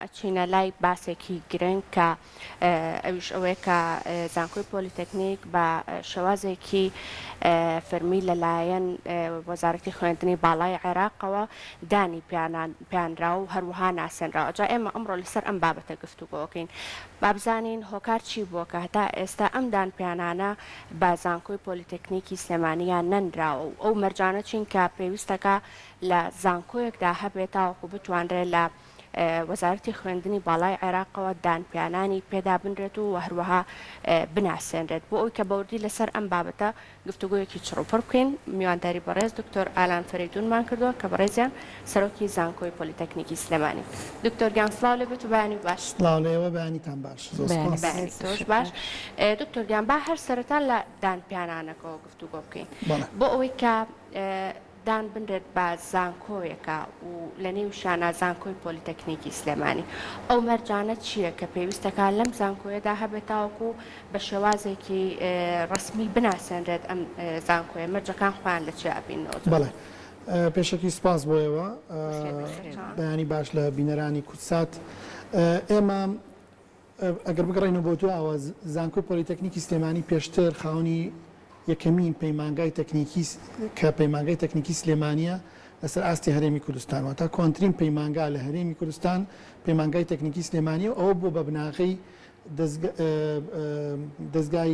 ئەچینە لای باسێکی گرنگ کە ئەویش ئەوەیە کە زانکۆی پۆلیتەکنیک بە شێوازێکی فەرمی لەلایەن وەزارەتی خوێندنی باڵای عێراقەوە دانی پیانرا و هەروەها ناسێنراوە. جا ئێمە ئەمڕۆ لەسەر ئەم بابەتە گفتوگۆکەین. با بزانین هۆکار چی بووە کە هەتا ئێستا ئەم دانپیانانە بە زانکۆی پۆلیتەکنیکی سلێمانییان نەنراوە و ئەو مەرجانە چین کە پێویستەکە لە زانکۆیەکدا هەبێت تاوەکو بتوانرێت لە وەزارەتی خوێندنی باڵای عێراقەوە دانپیانانی پێدا بنرێت و هەروەها بناسێنرێت. بۆ ئەوەی کە بەوردی لەسەر ئەم بابەتە گفتوگۆیەکی چڕوپڕ بکەین، میوانداری بەڕێز دکتۆر ئالان فەرەیدوونمان کردووە کە بەڕێزیان سەرۆکی زانکۆی پۆلیتەکنیکی سلێمانی. دکتۆر گیان سڵاو لێ بێت و بەیانی باش. سڵاو لە ئێوە، بەیانیتان باش. زۆر سوپاس. بەیانی تۆش باش. دکتۆر گیان با هەر سەرەتا لە دانپیانانەکەوە گفتوگۆ بکەین. بۆ ئەوەی کە دان بنرێت بە زانکۆیەکە و لە نێویشیانا زانکۆی پۆلیتەکنیکی سلێمانی. ئەو مەرجانە چییە کە پێویستەکا لەم زانکۆیەدا هەبێت تاوەکو بە شێوازێکی ڕەسمی بناسێنرێت ئەم زانکۆیە؟ مەرجەکان خۆیان لە چیا ئەبیننەوە زۆر؟ بەڵێ. پێشەکی سوپاس بۆ ئێوە. بەیانی باش لە بینەرانی کوردسات. ئێمە ئەگەر بگەڕێینەوە بۆ دواوە، زانکۆی پۆلیتەکنیکی سلێمانی پێشتر خاوەنی یەکەمین پەیمانگای تەکنیکی کە پەیمانگای تەکنیکی سلێمانییە لەسەر ئاستی هەرێمی کوردستان، واتا کۆنترین پەیمانگا لە هەرێمی کوردستان پەیمانگای تەکنیکی سلێمانییە و ئەوە بووە بە بناغەی دەزگای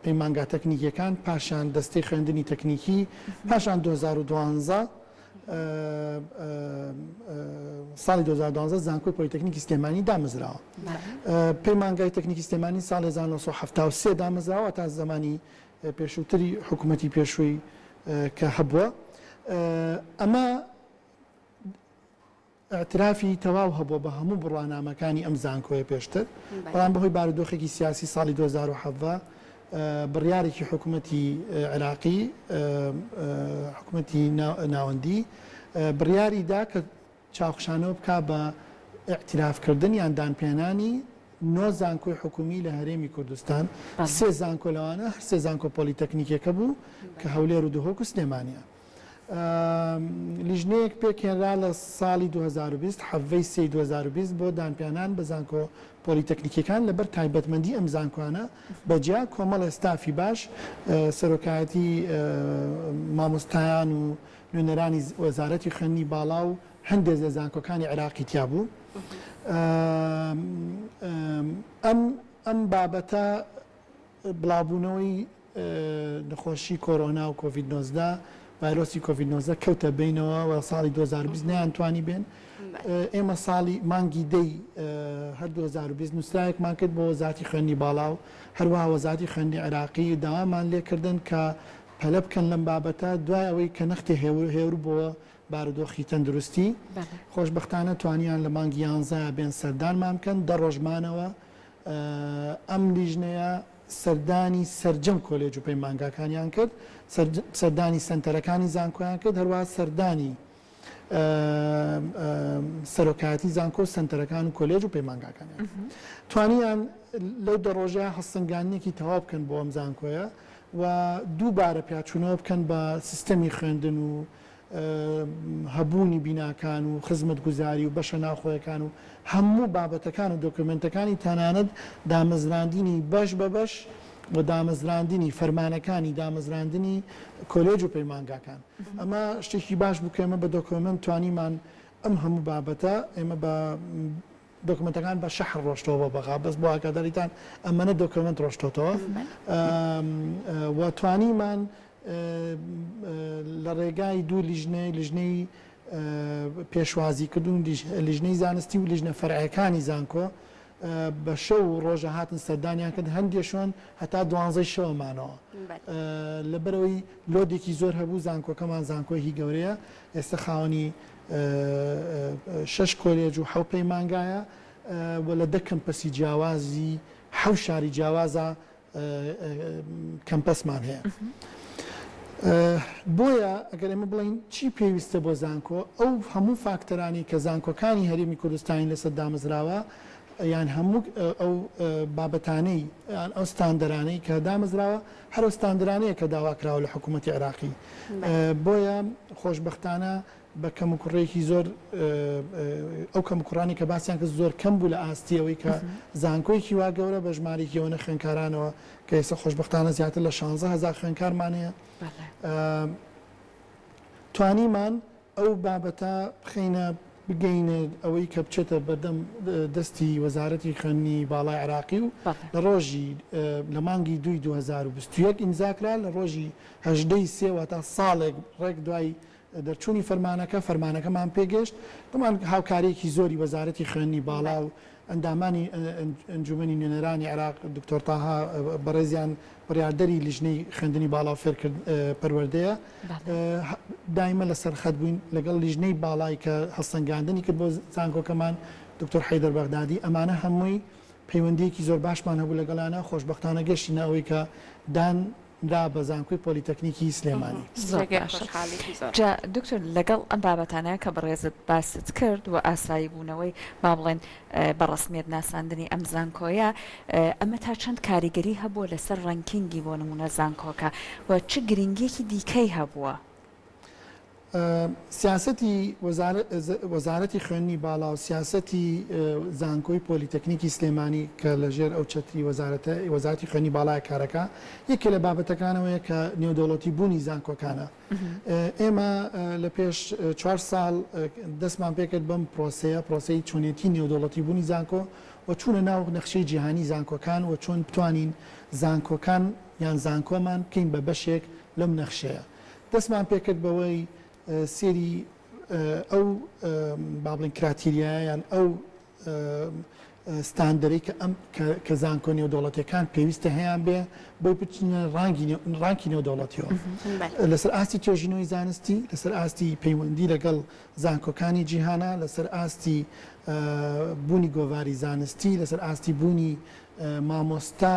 پەیمانگا تەکنیکییەکان، پاشان دەستەی خوێندنی تەکنیکی، پاشان 2012 ساڵی 2012 زانکۆی پۆلیتەکنیکی سلێمانی دامەزراوە. پەیمانگای تەکنیکی سلێمانی ساڵی 1973 دامەزراوە تا زمانی پێشووتری حکوومەتی پێشووی کە هەبووە. ئەمە ئیعترافی تەواو هەبووە بە هەموو بڕوانامەکانی ئەم زانکۆیە پێشتر، بەڵام بەهۆی بارودۆخێکی سیاسی ساڵی 2017 بڕیارێکی حکومەتی عێراقی، حکومەتی ناوەندی بڕیاری دا کە چاوخشانەوە بکا بە ئیعترافکردن یان دانپێنانی نۆ زانکۆی حکومی لە هەرێمی کوردستان، سێ زانکۆ لەوانە هەر سێ زانکۆ پۆلیتەکنیکیەکە بوو کە هەولێر و دهۆک و سلێمانیە. لیژنەیەک پێکهێنرا لە ساڵی 2020، حەڤەی سێی 2020، بۆ دانپیانان بە زانکۆ پۆلیتەکنیکیەکان لەبەر تایبەتمەندی ئەم زانکۆانە بە جیا کۆمەڵێ ستافی باش سەرۆکایەتی مامۆستایان و نوێنەرانی وەزارەتی خوێندنی باڵا و هەندێک لە زانکۆکانی عێراقی تیا بوو. ئەم ئەم بابەتە بڵاوبوونەوەی نەخۆشی کۆرۆنا و کۆڤید 19 ڤایرۆسی کۆڤید 19 کەوتە بینەوە و ساڵی 2020 نەیانتوانی بێن. ئێمە ساڵی مانگی دەی هەر 2020 نووسراوێکمان کرد بۆ وەزارەتی خوێندنی باڵا و هەروەها وەزارەتی خوێندنی عێراقی داوامان لێکردن کە پەلە بکەن لەم بابەتە دوای ئەوەی کە نەختێ هێور بۆوە بارودۆخی تەندروستی. خۆشبەختانە توانیان لە مانگی یانزە بێن سەردانمان بکەن، دە ڕۆژ مانەوە. ئەم لیژنەیە سەردانی سەرجەم کۆلێج و پەیمانگاکانیان کرد، سەردانی سەنتەرەکانی زانکۆیان کرد، هەروەها سەردانی سەرۆکایەتی زانکۆ و سەنتەرەکان و کۆلێج و پەیمانگاکانیان توانیان لەو دە ڕۆژە هەڵسەنگاندنێکی تەواو بکەن بۆ ئەم زانکۆیە و دووبارە پیاچوونەوە بکەن بە سیستەمی خوێندن و هەبوونی بیناکان و خزمەتگوزاری و بەشە ناوخۆیەکان و هەموو بابەتەکان و دۆکۆمێنتەکانی تەنانەت دامەزراندنی بەش بە بەش و دامەزراندنی فەرمانەکانی دامەزراندنی کۆلێج و پەیمانگاکان. ئەمە شتێکی باش بوو کە ئێمە بە دۆکۆمێنت توانیمان ئەم هەموو بابەتە ئێمە بە دۆکۆمێنتەکان بە شەحن ڕۆشتەوە بۆ بەغا بەس بۆ ئاگاداریتان ئەمەنە دۆکۆمێنت ڕۆشتۆتەوە و توانیمان لە ڕێگای دوو لیژنەی لیژنەی پێشوازیکردن و لیژنەی زانستی و لیژنە فەرعەکانی زانکۆ بە شەو و ڕۆژە هاتن سەردانیان کرد هەندێ شوێن هەتا دوانزەی شەوە مانەوە لەبەرەوەی لۆدێکی زۆر هەبوو زانکۆکەمان زانکۆیەکی گەورەیە ئێستا خاوەنی شەش کۆلێج و حەو پەیمانگایە و لە دە کەمپەسی جیاوازی حەو شاری جیاوازە کەمپەسمان هەیە. بۆیە ئەگەر ئێمە بڵێین چی پێویستە بۆ زانکۆ، ئەو هەموو فاکتەرانەی کە زانکۆکانی هەرێمی کوردستانی لەسەر دامەزراوە یان هەموو ئەو بابەتانەی یان ئەو ستاندەرانەی کە دامەزراوە هەر ئەو ستاندەرانەیە کە داواکراوە لە حکوومەتی عێراقی. بۆیە خۆشبەختانە. بە کەموکوڕیەکی زۆر ئەو کەموکوڕانی کە باسیان کرد زۆر کەم بوو لە ئاستی ئەوەی کە زانکۆیەکی وا گەورە بە ژمارەیەکی ئەوەنە خوێندکارانەوە کە ئێستا خۆشبەختانە زیاتر لە 16 هەزار خوێندکارمان هەیە توانیمان ئەو بابەتە بخەینە بگەینە ئەوەی کە بچێتە بەردەم دەستی وەزارەتی خوێندنی باڵای عێراقی و لە ڕۆژی لە مانگی دووی 2021 ئیمزا کرا لە ڕۆژی هەژدەی سێ واتا ساڵێک ڕێک دوای دەرچوونی فەرمانەکە، فەرمانەکەمان پێگەشت. تەبعەن هاوکارییەکی زۆری وەزارەتی خوێندنی باڵا و ئەندامانی ئەنجوومەنی نوێنەرانی عێراق، دکتۆر تاها بەڕێزیان بڕیاردەری لیژنەی خوێندنی باڵا و فێرکرد پەروەردەیە، دایمە لەسەر خەت بووین لەگەڵ لیژنەی باڵای کە هەڵسەنگاندنی کرد بۆ زانکۆکەمان، دکتۆر حەیدەر بەغدادی، ئەمانە هەمووی پەیوەندییەکی زۆر باشمان هەبوو لەگەڵیانا، خۆشبەختانە گەشتینە ئەوەی کە دان نرا بە زانکۆی پۆلیتەکنیکی سلێمانی. زۆر باشە جا دکتۆر لەگەڵ ئەم بابەتانە کە بەڕێزت باست کرد و ئاسایی بوونەوەی با بڵێن بە ڕەسمیەت ناساندنی ئەم زانکۆیە ئەمە تا چەند کاریگەری هەبووە لەسەر ranking ی بۆ نمونە زانکۆکە و چ گرنگیەکی دیکەی هەبووە؟ سیاسەتی وەزارەتی خوێندنی باڵا و سیاسەتی زانکۆی پۆلیتەکنیکی سلێمانی کە لە ژێر ئەو چەتری وەزارەتە وەزارەتی خوێندنی باڵایە کارەکە یەکێ لە بابەتەکانەوەیە کە نێودەوڵەتی بوونی زانکۆکانە ئێمە لە پێش چوار ساڵ دەستمان پێکرد بەم پرۆسەیە پرۆسەی چۆنێتی نێودەوڵەتی بوونی زانکۆ و چوونە ناو نەخشەی جیهانی زانکۆکان و چۆن بتوانین زانکۆکان یان زانکۆمان بکەین بە بەشێک لەم نەخشەیە دەستمان پێکرد بەوەی سێری ئەو با بڵێین criteria یە یان ئەو ستاندەرەی کە ئەم کە زانکۆ نێودەوڵەتیەکان پێویستە هەیان بێ بۆی بچنە ڕانگی rank ی نێودەوڵەتیەوە لەسەر ئاستی توێژینەوەی زانستی لەسەر ئاستی پەیوەندی لەگەڵ زانکۆکانی جیهانە لەسەر ئاستی بوونی گۆڤاری زانستی لەسەر ئاستی بوونی مامۆستا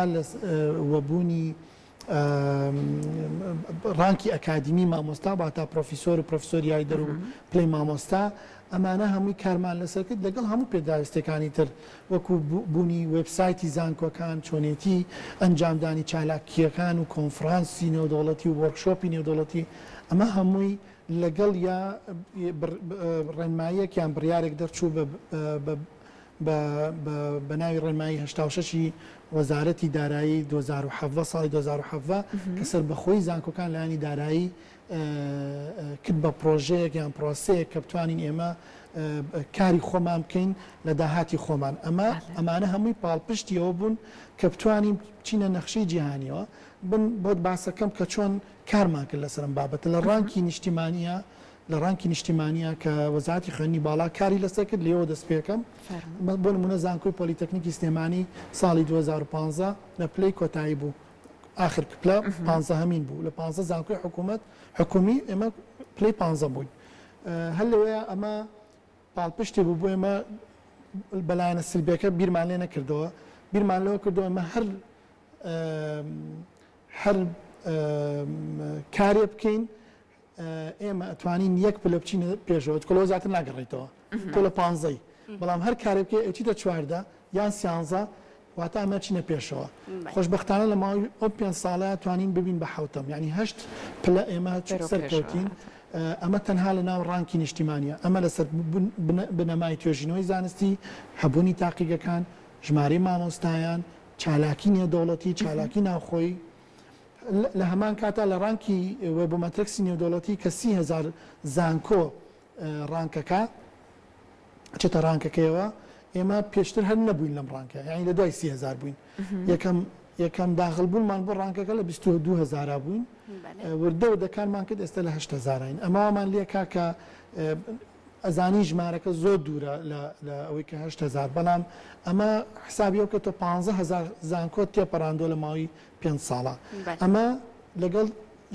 و بوونی rank ی ئەکادیمی مامۆستا واتا پرۆفیسۆر و پرۆفیسۆری یاریدەر و پلەی مامۆستا ئەمانە هەمووی کارمان لەسەر کرد لەگەڵ هەموو پێداویستیەکانی تر وەکو بوونی وێبسایتی زانکۆکان چۆنێتی ئەنجامدانی چالاکییەکان و کۆنفرانسی نێودەوڵەتی و workshop ی نێودەوڵەتی ئەمە هەمووی لەگەڵ یا ڕێنماییەک یان بڕیارێک دەرچوو بە بە ناوی ڕێنمایی 86 ی وەزارەتی دارایی 2017 ساڵی 2017 کە سەربەخۆیی زانکۆکان لایەنی دارایی کرد بە پرۆژەیەک یان پرۆسەیەک کە بتوانین ئێمە کاری خۆمان بکەین لە داهاتی خۆمان ئەمە ئەمانە هەمووی پاڵپشتی ئەوە بوون کە بتوانین بچینە نەخشەی جیهانیەوە بن بۆت باسەکەم کە چۆن کارمان کرد لەسەر ئەم بابەتە لە rank ی نیشتیمانیە لە rank ی نیشتیمانیە کە وەزارەتی خوێندنی باڵا کاری لەسەر کرد لێوە دەست پێکەم بۆ نمونە زانکۆی پۆلیتەکنیکی سلێمانی ساڵی 2015 لە پلەی کۆتایی بوو ئاخر پلە پانزەهەمین بوو لە پانزە زانکۆی حکوومەت حکومی ئێمە پلەی پانزە بووین هەر لەوەیە ئەمە پاڵپشتی بوو بۆ ئێمە بەلایەنە سلبیەکە بیرمان لێ نەکردەوە بیرمان لەوە کردەوە ئێمە هەر هەر کارێ بکەین ئێمە ئەتوانین یەک پلە بچینە پێشەوە چکە لەوە زیاتر ناگەڕێیتەوە تۆ لە پانزەی بەڵام هەر کارێ بکەی ئەچیتە 14 یان سیانزە واتە ئەمە چینە پێشەوە خۆشببختانە لە ماوەی ئەو پێ ساڵە توانین ببین بە حوتەم یعنی هەشت پلە ئێمە سەرکەوتین ئەمە تەنها لە ناو rank ی نیشتیمانە ئەمە لەسەر بنەمای توێژینەوەی زانستی هەبوونی تاقیگەکان ژمارەی مامۆستایان چالاکی نێودەوڵەتی چالاکی ناوخۆی لە هەمان کاتا لە rank ی Webometrics ی نێودەوڵەتی کە 30 هەزار زانکۆ rank ەکە ئەچێتە rank ەکەیەوە ئێمە پێشتر هەر نەبووین لەم rank ە یانی لە دوای 30 هەزار بووین یەکەم یەکەم داخل بوونمان بۆ rank ەکە لە 22 هەزارا بووین وردە وردە کارمان کرد ئێستا لە 8 هەزاراین ئەمە وامان لێکا کە ئەزانی ژمارەکە زۆر دوورە لە لە ئەوەی کە 8000 بەڵام ئەمە حسابی ئەو کە تۆ 15000 زانکۆت تێپەڕاندووە لە ماوەی پێنج ساڵە. ئەمە لەگەڵ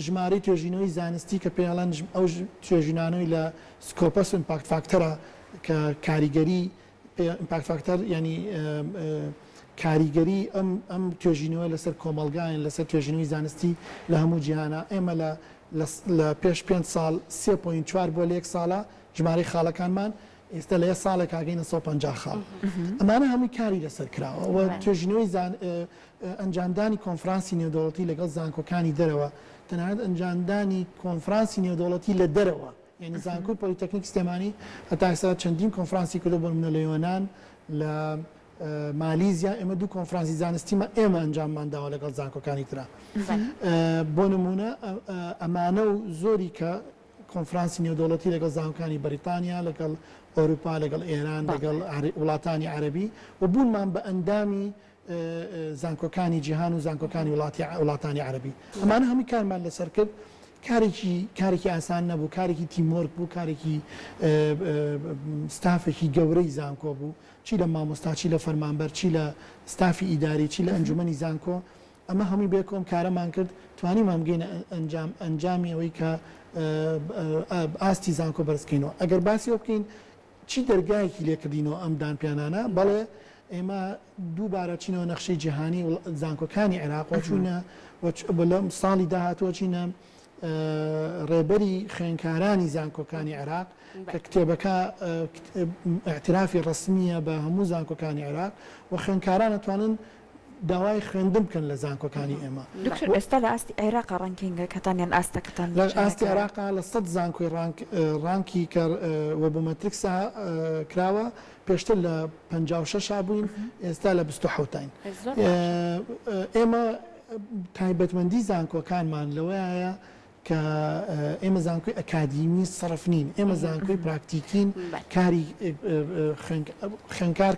ژمارەی توێژینەوەی زانستی کە پێی ئەڵێن ئەو توێژینانەی لە Scopus و Impact Factor ە کە کاریگەری Impact Factor یانی کاریگەری ئەم ئەم توێژینەوە لەسەر کۆمەڵگایان لەسەر توێژینەوەی زانستی لە هەموو جیهانە ئێمە لە لە پێش پێنج ساڵ 3.4 بووە لە یەک ساڵە ژمارەی خاڵەکانمان ئێستا لە یە ساڵێک ئاگەینە 150 خاڵ ئەمانە هەمووی کاری لەسەر کراوە و توێژینەوەی زان ئەنجامدانی کۆنفرانسی نێودەوڵەتی لەگەڵ زانکۆکانی دەرەوە، تەنانەت ئەنجامدانی کۆنفرانسی نێودەوڵەتی لە دەرەوە. یعنی زانکۆی پۆلیتەکنیک سلێمانی هەتا ئێستا چەندین کۆنفرانسی کردو بۆ نمونە لە یۆنان لە مالیزیا ئێمە دوو کۆنفرانسی زانستیمان ئێمە ئەنجاممان داوە لەگەڵ زانکۆکانی ترا بۆ نمونە ئەمانە و زۆری کە کۆنفرانسی نێودەوڵەتی لەگەڵ زانکۆکانی بەریتانیا لەگەڵ ئەوروپا لەگەڵ ئێران لەگەڵ وڵاتانی عەرەبی و بوونمان بە ئەندامی زانکۆکانی جیهان و زانکۆکانی وڵاتی وڵاتانی عەرەبی ئەمانە هەمووی کارمان لەسەر کرد کارێکی کارێکی ئاسان نەبوو کارێکی teamwork بوو کارێکی ستافێکی گەورەی زانکۆ بوو چی لە مامۆستا چی لە فەرمانبەر چی لە ستافی ئیداری چی لە ئەنجومەنی زانکۆ ئەمە هەمووی بێکەوە ئەم کارەمان کرد توانیمان بگەینە ئەنجام ئەنجامی ئەوەی کە ئاستی زانکۆ بەرز بکەینەوە ئەگەر باسی ئەوە بکەین چی دەرگایەکی لێ کردینەوە ئەم دانپیانانە؟ بەڵێ ئێمە دووبارە چینەوە نەخشەی جیهانی زانکۆکانی عێراق و چوینە لەم ساڵی داهاتووە چینە ڕێبەری خوێنکارانی زانکۆکانی عێراق کە کتێبەکە اعترافی ڕسمیە بە هەموو زانکۆکانی عێراق و خوێنکاران ئەتوانن داوای خوێندن بکەن لە زانکۆکانی ئێمە. دکتۆر ئێستا لە ئاستی عێراقا ranking ەکەتان یان ئاستەکەتان لە ئاستی عێراقا لە سەد زانکۆی rank ڕانکی کە وێبۆمەتریکسا کراوە پێشتر لە 56 بووین ئێستا لە 27ین. ئێمە تایبەتمەندی زانکۆکانمان لەوەیە کە ئێمە زانکۆی ئەکادیمی سەرف نین، ئێمە زانکۆی پراکتیکین، کاری خوێندکار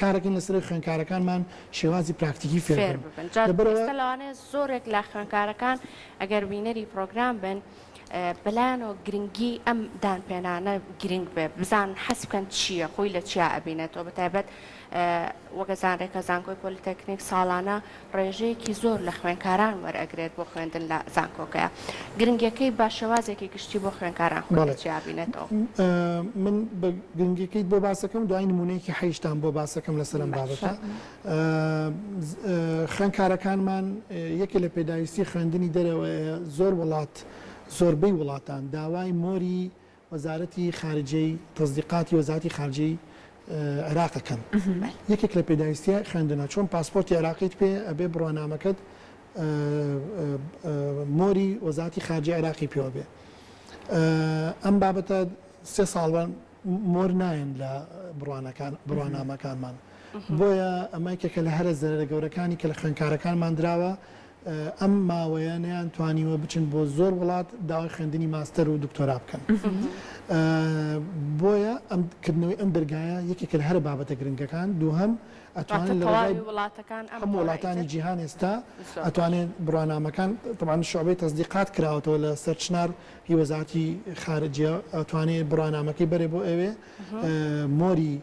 کارەکەین لەسەر خوێندکارەکانمان شێوازی پراکتیکی فێر ببن. جا ئێستا لەوانەیە زۆرێک لە خوێندکارەکان ئەگەر بینەری پرۆگرام بن بەلایانەوە گرنگی ئەم دانپێنانە گرنگ بێ بزان حەز بکەن چییە خۆی لە چیا ئەبینێتەوە بەتایبەت وەک ئەزانرێت کە زانکۆی پۆلیتەکنیک ساڵانە ڕێژەیەکی زۆر لە خوێنکاران وەرئەگرێت بۆ خوێندن لە زانکۆکەیا. گرنگیەکەی بە شێوازێکی گشتی بۆ خوێنکاران خۆی لە چیا بینێتەوە؟ من بە گرنگیەکەیت بۆ باسەکەم دوای نمونەیەکی حەیشتان بۆ باسەکەم لەسەر ئەم بابەتە. خوێنکارەکانمان یەکێ لە پێداویستی خوێندنی دەرەوەیە زۆر وڵات زۆربەی وڵاتان داوای مۆری وەزارەتی خارجیەی تەسدیقاتی وەزارەتی خارجیەی عێراق ئەکەن یەکێک لە پێداویستیە خوێندنە چۆن پاسپۆرتی عێراقیت پێ ئەبێ بڕوانامەکەت مۆری وەزارەتی خارجی عێراقی پێوە بێ ئەم بابەتە سێ ساڵوان مۆر نایەن لە بڕوانەکان بڕوانامەکانمان بۆیە ئەمە یەکێکە لە هەرە زەرەرە گەورەکانی کە لە خوێندکارەکانمان دراوە ئەم ماوەیە نەیانتوانیوە بچن بۆ زۆر وڵات داوای خوێندنی ماستەر و دکتۆرا بکەن. بۆیە ئەم کردنەوەی ئەم دەرگایە یەکێکە لە هەرە بابەتە گرنگەکان. دووهەم ئەتوانن لە ڕێگای هەموو وڵاتانی جیهان ئێستا ئەتوانێت بڕوانامەکان تەبعەن شوعبەی تەسدیقات کراوەتەوە لە سەر چنار هی وەزارەتی خارجیە ئەتوانێت بڕوانامەکەی بەرێ بۆ ئەوێ مۆری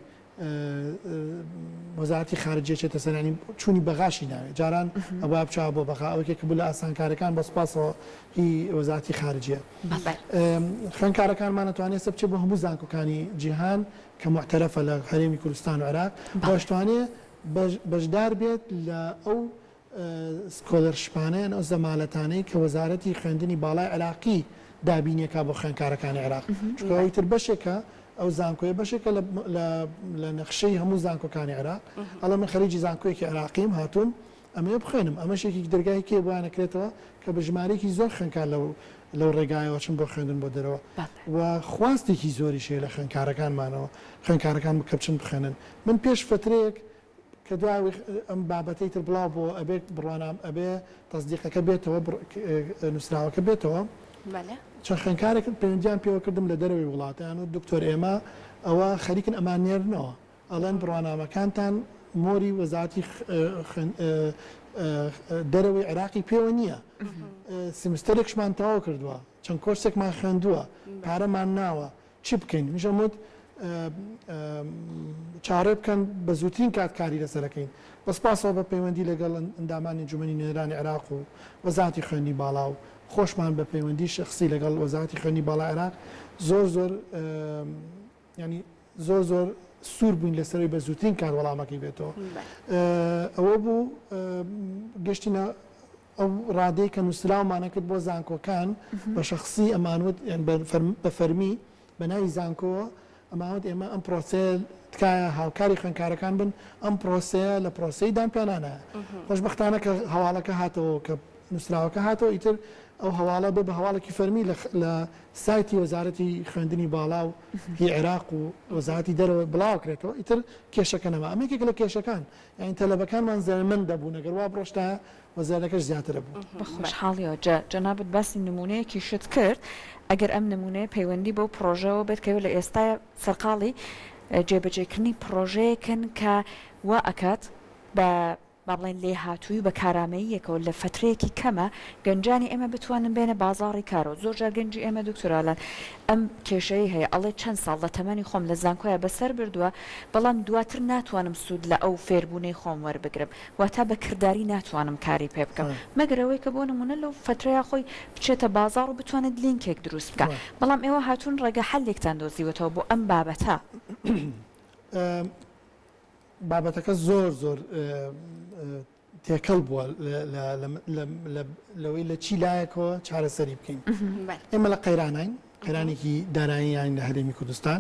وەزارەتی خارجیە چێتە سەر یانی چوونی بەغاشی ناوێ جاران ئەبا بچوە بۆ بەغا ئەوە یەکێک بوو لە ئاسانکارەکان بە سوپاسەوە هی وەزارەتی خارجیە خوێندکارەکانمان ئەتوانێت ئێستا بچێت بۆ هەموو زانکۆکانی جیهان کە موعتەرەفە لە هەرێمی کوردستان و عێراق واشتوانێ بەشدار بێت لە ئەو scholarship انە یان ئەو زەمالەتانەی کە وەزارەتی خوێندنی باڵای عێراقی دابینی ئەکا بۆ خوێندکارەکانی عێراق چونکە ئەوی تر بەشێکە ئەو زانکۆیە بەشێکە لە نەخشەی هەموو زانکۆکانی عێراق ئەڵێ من خەریکی زانکۆیەکی عێراقیم هاتووم ئەمەوێ بخوێنم ئەمەش یەکێکی دەرگای کێ بۆیان ئەکرێتەوە کە بە ژمارەیەکی زۆر خوێندکار لەو لەو ڕێگایەوە چن بۆ خوێندن بۆ دەرەوە و خواستێکی زۆریش هەیە لە خوێندکارەکانمانەوە خوێندکارەکان کە بچن بخوێنن من پێش فترەیەک کە دوای ئەوەی ئەم بابەتەی تر بڵاو بۆوە ئەبێ بڕوانام ئەبێ تەسدیقەکە بێتەوە نووسراوەکە بێتەوە چەند خوێندکارێک پەیوەندیان پێوە کردم لە دەرەوەی وڵاتیان و دکتۆر ئێمە ئەوە خەریکن ئەمان نێرنەوە ئەڵێن بڕوانامەکانتان مۆری وەزارەتی دەرەوەی عێراقی پێوە نییە سمستەرێکشمان تەواو کردووە چەند کۆرسێکمان خوێندووە پارەمان ناوە چی بکەین؟ منیش ئەموت چاوەڕێ بکەن بە زووترین کات کاری لەسەر ئەکەین. بە سوپاسەوە بە پەیوەندی لەگەڵ ئەندامانی ئەنجومەنی نوێنەرانی عێراق و وەزارەتی خوێندنی باڵا و خۆشمان بە پەیوەندی شەخسی لەگەڵ وەزارەتی خوێندنی باڵای عێراق زۆر زۆر یانی زۆر زۆر سوور بووین لەسەرەوەی بە زووترین کات وەڵامەکەی بێتەوە. ئەوە بوو گەشتینە ئەو ڕادەی کە نووسراومان ئەکرد بۆ زانکۆکان بە شەخسی ئەمانوت یان بە فەرمی بە ناوی زانکۆوە ئەمانوت ئێمە ئەم پرۆسەیە تکایە هاوکاری خوێندکارەکان بن ئەم پرۆسەیە لە پرۆسەی دانپیانانایە خۆشبەختانە کە هەواڵەکە هاتەوە کە نووسراوەکە هاتەوە ئیتر. ئەو هەواڵە بێ بە هەواڵێکی فەرمی لە سایتی وەزارەتی خوێندنی باڵا و هی عێراق و وەزارەتی دەرەوە بڵاوکرێتەوە ئیتر کێشەکە نەما. ئەمە یەکێکە لە کێشەکان یانی تەلەبەکانمان زەرەرمەند دەبوون ئەگەر وا بڕۆشتایە وەزارەکەش زیاترە بوو. بە خۆشحاڵیەوە جا جەنابت باسی نمونەیەکیشت کرد ئەگەر ئەم نمونەیە پەیوەندی بەو پڕۆژەوە بێت کە ئێوە لە ئێستایا سەرقاڵی جێبەجێکردنی پڕۆژەیەکن کە وا ئەکات بە با بڵێین لێهاتوویی و بە کارامەییەکەوە لە فەترەیەکی کەما گەنجانی ئێمە بتوانن بێنە بازاڕی کارەوە زۆر جار گەنجی ئێمە دکتۆر ئالان ئەم کێشەیەی هەیە ئەڵێ چەند ساڵ لە تەمەنی خۆم لە زانکۆیا بەسەر بردووە بەڵام دواتر ناتوانم سوود لە ئەو فێربوونەی خۆم وەربگرم واتا بە کرداری ناتوانم کاری پێ بکەم مەگەر ئەوەی کە بۆ نموونە لەو فەترەیا خۆی بچێتە بازاڕ و بتوانێت لینکێک دروست بکا بەڵام ئێوە هاتوون ڕێگە حەلێکتان دۆزیوەتەوە بۆ ئەم بابەتە. بابەتەکە زۆر زۆر تێکەڵ بووە لەوەی لە چی لایەکەوە چارەسەری بکەین. ئێمە لە قەیرانین، قەیرانێکی داراییان لە هەرێمی کوردستان.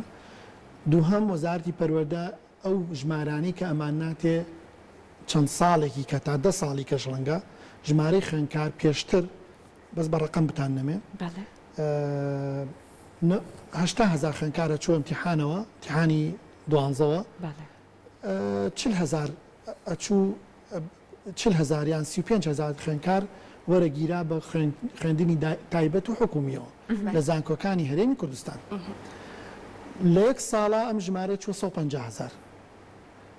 دووهەم وەزارەتی پەروەردە ئەو ژمارانەی کە ئەمان ناتێ چەند ساڵێکی کە تا دە ساڵی کەش ڕەنگە ژمارەی خوێندکار پێشتر بەس بە ڕەقەم بتان نەمێ 80 هەزار خوێندکارە چوە امتحانەوە امتحانی دوانزەوە 40 هەزار ئەچوو 40 هەزار یان 35 هەزار خوێندکار وەرەگیرا بە خوێندنی تایبەت و حکومیەوە لە زانکۆکانی هەرێمی کوردستان. لە یەک ساڵا ئەم ژمارەیە چووە 150 هەزار.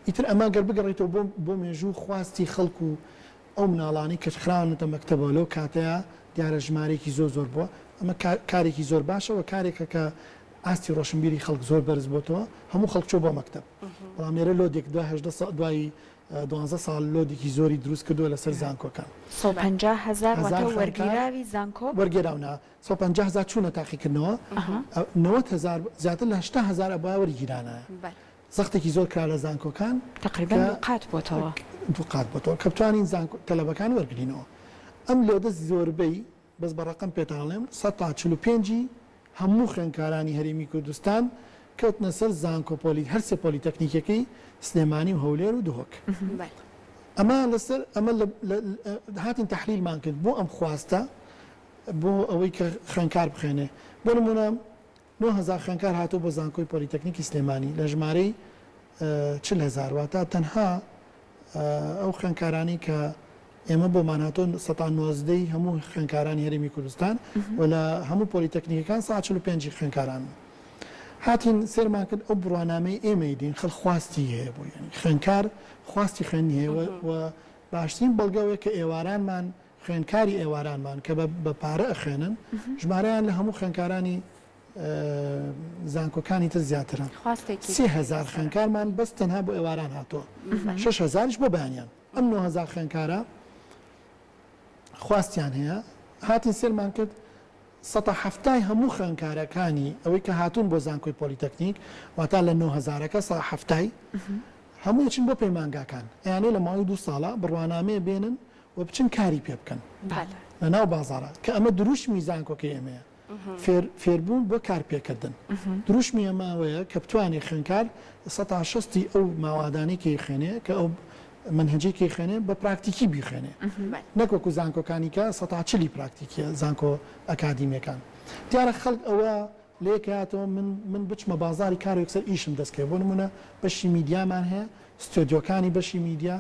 ئیتر ئەمە گەر بگەڕێیتەوە بۆ بۆ مێژوو خواستی خەڵک و ئەو مناڵانەی کە خراونەتە مەکتەبەوە لەو کاتەیا دیارە ژمارەیەکی زۆر زۆر بووە. ئەمە کارێکی زۆر باشە و کارێکە کە ئاستی ڕۆشنبیری خەڵک زۆر بەرز بۆتەوە، هەموو خەڵک چووە بۆ مەکتەب. بەڵام لێرە load ێک دوای 18 ساڵ دوای دوانزە ساڵ load ێکی زۆری دروست کردووە لەسەر زانکۆکان. 150 هەزار واتە وەرگیراوی زانکۆ؟ وەرگێراو نا، 150 هەزار چوونە تاقیکردنەوە، 90 هەزار زیاتر لە 80 هەزار ئەبوایە وەرگیرانایە. زەختێکی زۆر کرا لە زانکۆکان تەقریبەن دوو قات بۆتەوە. دوو قات بۆتەوە کە بتوانین زانکۆ تەلەبەکان وەرگرینەوە. ئەم load ە زۆربەی بەس بە ڕەقەم پێتان ئەڵێم سەتا 45 ی هەموو خوێندکارانی هەرێمی کوردستان کەوتنە سەر زانکۆ پۆلی هەر سێ پۆلیتەکنیکەکەی سلێمانی و هەولێر و دهۆک. ئەمە لەسەر ئەمە هاتین تەحلیلمان کرد بۆ ئەم خواستە بۆ ئەوەی کە خوێندکار بخوێنێ بۆ نمونە 9000 خوێندکار هاتووە بۆ زانکۆی پۆلیتەکنیکی سلێمانی لە ژمارەی 40 هەزار واتە تەنها ئەو خوێندکارانەی کە ئێمە بۆمان هاتوون سەتا نۆزدەی هەموو خوێندکارانی هەرێمی کوردستان و لە هەموو پۆلیتەکنیکەکان سا 45 ی خوێندکاران هاتین سێرمان کرد ئەو بڕوانامەی ئێمەی دین خەڵک خواستی هەیە بۆ یعنی خوێندکار خواستی خوێندنی هەیە و باشترین بەڵگە ئەوەیە کە ئێوارانمان خوێندکاری ئێوارانمان کە بە پارە ئەخوێنن ژمارەیان لە هەموو خوێندکارانی زانکۆکانی تر زیاترە. 3000 خوێندکارمان بەس تەنها بۆ ئێواران هاتووە 6000یش بۆ بەیانیان. ئەم 9000 خوێندکارە خواستیان هەیە، هاتین سێرمان کرد سەتا حەفتای هەموو خوێندکارەکانی ئەوەی کە هاتوون بۆ زانکۆی پۆلیتەکنیک واتا لە نۆ هەزارەکە سەتا حەفتای هەموو ئەچن بۆ پەیمانگاکان ئەیانەوێ لە ماوەی دوو ساڵا بڕوانامەیە بێنن و بچن کاری پێ بکەن لە ناو بازاڕا کە ئەمە دروشمی زانکۆکەی ئێمەیە. فێربوون بۆ کارپێکردن. دروشمی ئێمە ئەوەیە کە بتوانێ خوێندکار سەتا شەستی ئەو ماوادانەی کە ئەیخوێنێ، کە ئەو مەنهەجەی کە ئەیخوێنێ بە پراکتیکی بیخوێنێ، نەک وەکو زانکۆکانی کە سەتا چلی پراکتیکیە، زانکۆ ئەکادیمیەکان. دیارە خەڵک ئەوە لەیەک هاتەوە من من بچمە بازاڕی کار و یەکسەر ئیشم دەست کەوێ. بۆ نموونە بەشی میدیامان هەیە، ستۆدیۆکانی بەشی میدیا،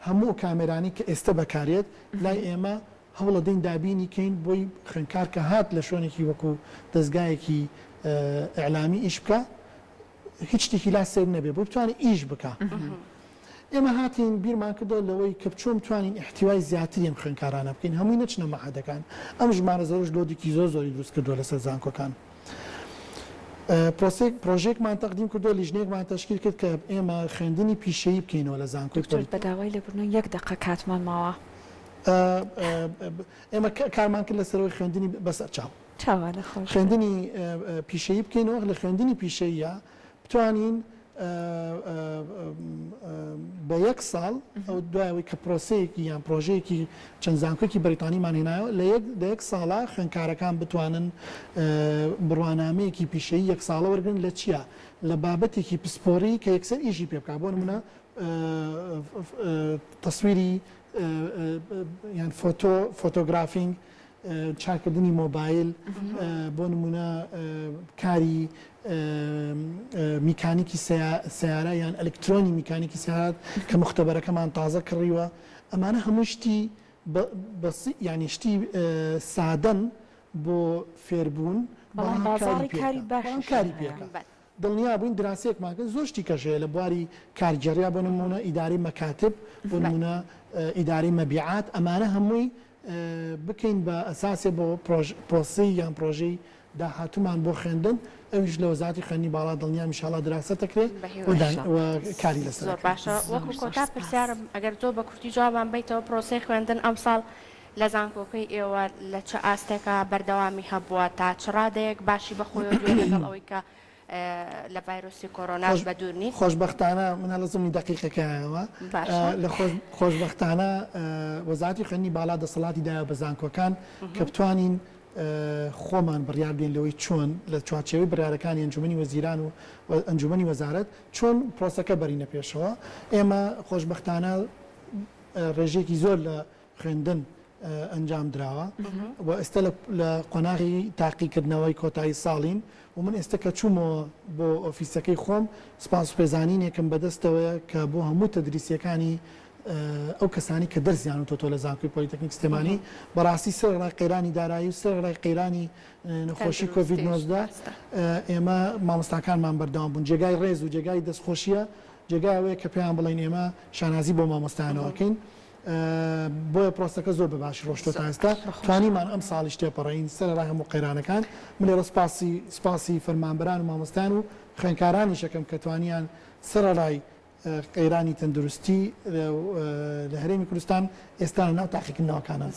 هەموو ئەو کامێرانەی کە ئێستە بەکارێت لای ئێمە هەوڵەدەین دابینی کەین بۆی خوێندکار کە هات لە شوێنێکی وەکو دەزگایەکی ئیعلامی ئیش بکا هیچ شتێکی لا سەیر نەبێ بۆی بتوانێ ئیش بکا. ئێمە هاتین بیرمان کردەوە لەوەی کە چۆن بتوانین ئیحتیوای زیاتری ئەم خوێندکارانە بکەین هەمووی نەچنە مەعهەدەکان ئەم ژمارە زۆرەش load ێکی زۆر زۆری دروست کردووە لەسەر زانکۆکان. پرۆسەیەک پرۆژەیەکمان تەقدیم کردووە لیژنەیەکمان تەشکیل کرد کە ئێمە خوێندنی پیشەیی بکەینەوە لە زانکۆی دکتۆر بە داوای لێبوردن یەک دەقە کاتمان ماوە. ئێمە کارمان کرد لەسەرەوەی خوێندنی بەسەر چاو چاوانە خۆش خوێندنی پیشەیی بکەینەوە لە خوێندنی پیشەیە بتوانین بە یەک ساڵ ئەو دوایەوەی کە پرۆسەیەکی یان پرۆژەیەکی چەند زانکۆکی بەریتانیمان هێنایەوە لە یەک لە یەک ساڵا خوێندکارەکان بتوانن بڕوانامەیەکی پیشەیی یەک ساڵە وەرگن لە چییە لە بابەتێکی پسپۆری کە یەکسەر ئیشی پێ بکات بۆ نمونە تەسویری یان فۆتۆ photographing. چاککردنی مۆبایل، بۆ نموونە کاری میکانیکی سەیارە یان ئەلکترۆنی میکانیکی سەیارات کە موختەبەرەکەمان تازە کڕیوە، ئەمانە هەمووی شتی یانی شتی سادەن بۆ فێربوون بەڵام بازاڕی کاری باشیشیان هەیە. دڵنیا بووین دراسەیەکمان کرد زۆر شتی کەش هەیە لە بواری کارگێڕیا بۆ نموونە ئیدارەی مەکاتب بۆ نموونە ئیدارەی مەبیعات ئەمانە هەمووی بکەین بە ئەساسێ بۆ پرۆسەی یان پرۆژەی داهاتوومان بۆ خوێندن ئەویش لە وەزارەتی خوێندنی باڵا دڵنیام ئینشاڵا دراسە دەکرێ و کاری لەسەر زۆر باشە وەکو کۆتا پرسیارم ئەگەر زۆر بە کورتی جوابمان بەیتەوە پرۆسەی خوێندن ئەمساڵ لە زانکۆکەی ئێوە لە چ ئاستێکا بەردەوامی هەبووە تا چ ڕادەیەک باشی بەخۆیەوە دیوە لەگەڵ ئەوەی کە لە ڤایرۆسی کۆرۆناش بە دوور نین؟ خۆشبەختانە من هەر لە زمنی دەقیقەکەیەوە باشە. لە خۆشبەختانە وەزارەتی خوێندنی باڵا دەسەڵاتی دایە بە زانکۆکان کە بتوانین خۆمان بڕیار بدەین لەوەی چۆن لە چوارچێوەی بڕیارەکانی ئەنجومەنی وەزیران و ئەنجومەنی وەزارەت چۆن پرۆسەکە بەرینە پێشەوە ئێمە خۆشبەختانە ڕێژەیەکی زۆر لە خوێندن ئەنجام دراوە و ئێستا لە قۆناغی تاقیکردنەوەی کۆتایی ساڵین و من ئێستا کە چوومەوە بۆ ئۆفیسەکەی خۆم سپاس و پێزانینێکم بەدەستەوەیە کە بۆ هەموو تەدریسیەکانی ئەو کەسانی کە دەرسیان وتۆتەوە لە زانکۆی پۆلیتەکنیک سلێمانی بەڕاستی سەرەڕای قەیرانی دارایی و سەرەڕای قەیرانی نەخۆشی کۆڤید 19 ئێمە مامۆستاکانمان بەردەوام بوون جێگای ڕێز و جێگای دەستخۆشیە جێگای ئەوەیە کە پێیان بڵێین ئێمە شانازی بۆ مامۆستایانەوە ئەکەین بۆیە پرۆسەکە زۆر بە باشی ڕۆشتووە تا ئێستا توانیمان ئەم ساڵیش تێپەڕین سەرەڕای هەموو قەیرانەکان من لێرە سپاسی سپاسی فەرمانبەران و مامۆستایان و خوێندکارانیش ئەکەم کە توانیان سەرەڕای قەیرانی تەندروستی لە هەرێمی کوردستان ئێستا لە ناو تاقیکردنەوەکانن.